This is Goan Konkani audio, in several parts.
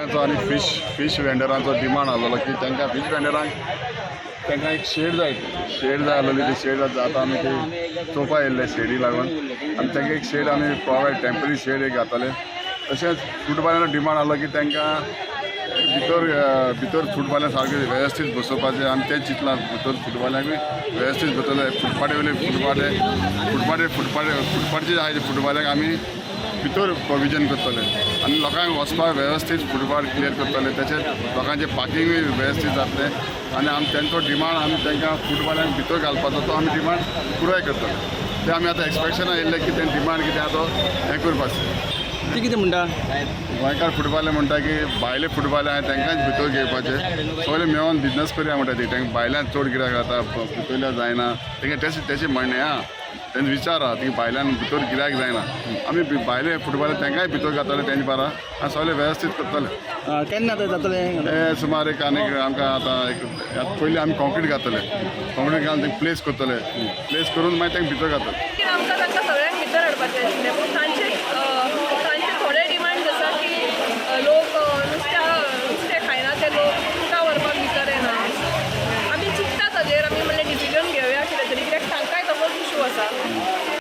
आनी फीश वेंडरांचो डिमांड आसलेलो की तांकां फीश वेंडरांक तांकां एक शेड जाय, शेड जाय आसलेली. ती शेड आतां आमी ती चोवपा येयल्ले शेडी लागून आनी तांकां एक शेड आमी प्रोवायड, टेंपररी शेड एक घातले. तशेंच फुटबॉलाचो डिमांड आसलो की तांकां भितर फुटबॉला सारकें वेवस्थीत बसोवपाचें. आमी तें चिंतलां, भितर फुटबॉलाकूय वेवस्थीत बसयतले. फुटपाटी वयले फुटपाटे फुटपाटे फुटपाटे फुटपाटचे आहाय ते फुटबॉलाक आमी भितर प्रोविजन करतले आनी लोकांक वचपाक वेवस्थीत फुटपाथ क्लियर करतले. तशेंच लोकांचें पार्किंगूय वेवस्थीत जातलें आनी आमी तेंचो डिमांड, आमी तांकां फुटबॉलाक भितर घालपाचो तो आमी डिमांड पुराय करतले. ते आमी आतां एक्सपेक्शनां येयल्ले की तें डिमांड कितें आहा तो हें करपाचें. ती कितें म्हणटा? गोंयकार फुटबॉल म्हणटा की भायले फुटबॉल आहा तांकांच भितर घेवपाचे, सगळे मेळोन बिजनस करया म्हणटा ती. तांकां भायल्यान चड गिरायक जाता, भितरल्या जायना. तेंगे तेशें म्हणणें आहा, तेंचो विचार आहा की भायल्यान भितर गिरायक जायना. आमी भायले फुटबॉल तांकांय भितर घातले तेंचे बारा आनी सगळे वेवस्थीत करतले. केन्ना आतां जातलें? हे सुमार एक आनीक आमकां आतां एक पयलीं आमी कॉन्क्रीट घातले, कॉन्क्रीट घालून तांकां प्लेस करतले, प्लेस करून मागीर तांकां भितर घातले. आमकां तांकां सगळ्यांक भितर हाडपाचें आशिल्लें, पूण तांचे थोडे डिमांड्स आसा की लोक नुस्तें खायना, ते लोक तुमकां व्हरपाक भितर येना. आमी चिंत्ता ताजेर, आमी म्हणलें डिसिजन घेवया कितें तरी, कित्याक तांकांय तसोच इशू आसा.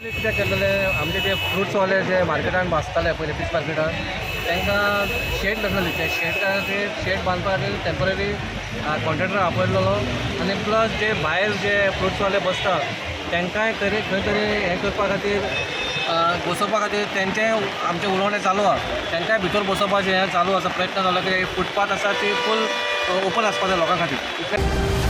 कित्याक केल्लें, आमचे जे फ्रुट्सवाले जे मार्केटान बसताले पयलीं फीश मार्केटान, तांकां शेड नासलेली. ते शेड खातीर, शेड बांदपा खातीर टेंपररी कॉन्ट्रॅक्टर आपयलेलो आनी प्लस जे भायर जे फ्रुट्सवाले बसता तांकांय खंय खंय तरी हें करपा खातीर, बसोवपा खातीर तेंचें आमचें उलोवणें चालू आहा. तांकांय भितर बसोवपाचें हें चालू आसा, प्रयत्न चालू की फुटपाथ आसा ती फूल ओपन आसपा जाय लोकां खातीर.